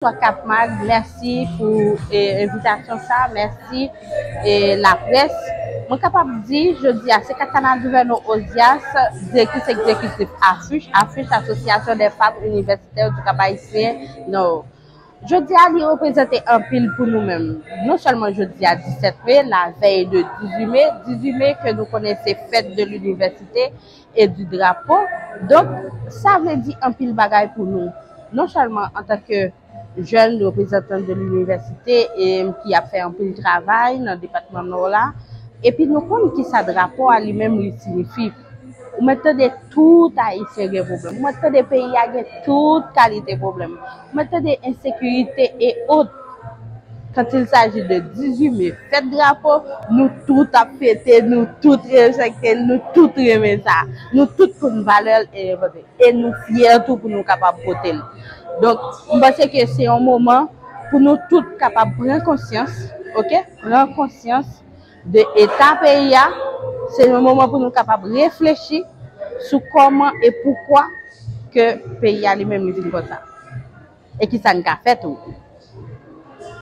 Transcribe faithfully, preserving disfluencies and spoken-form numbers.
Bonswa Kap Mag, mèsi pou eh, envitasyon sa, mèsi eh, laprès. Mwen kapab di, jodi a, se Catana Duverneau Osias, direktris egzekitif afich, afich Association des Femmes Universitaires du Cap Haïtien Nord. Jodi a, li reprezante anpil pou nou menm. Non sèlman jodi a, disèt me, la vèy de dizuit me, dizuit me ke nou konnen se fèt de l'université et du drapeau. Donk, sa vle di anpil bagay pou nou. Non sèlman antanke jèn reprezantan de l'université e ki ap fè anpil travay nan depatman Nò la, epi nou konn kisa drapo a li menm li siyifi. Ou mèt tande tout Ayisyen gen pwoblèm. Ou mèt tande peyi a gen tout kalite pwoblèm. Ou mèt tande ensekirite e ot. Quand il s'agit de dizuit me, fèt drapo, nou tout ap fete, nou tout respekte l, nou tout renmen sa. Nou tout konn valè l e enpòte. E nou fyè tou pou nou kapab pote l. Donk, m panse ke se yon moman pou nou tout kapab pran konsyans, oke? Pran konsyans de eta peyi a. Se yon moman pou nou kapab reflechi sou kòman e poukwa ke peyi a li menm li vin konsa. E kisa n ka fè tou.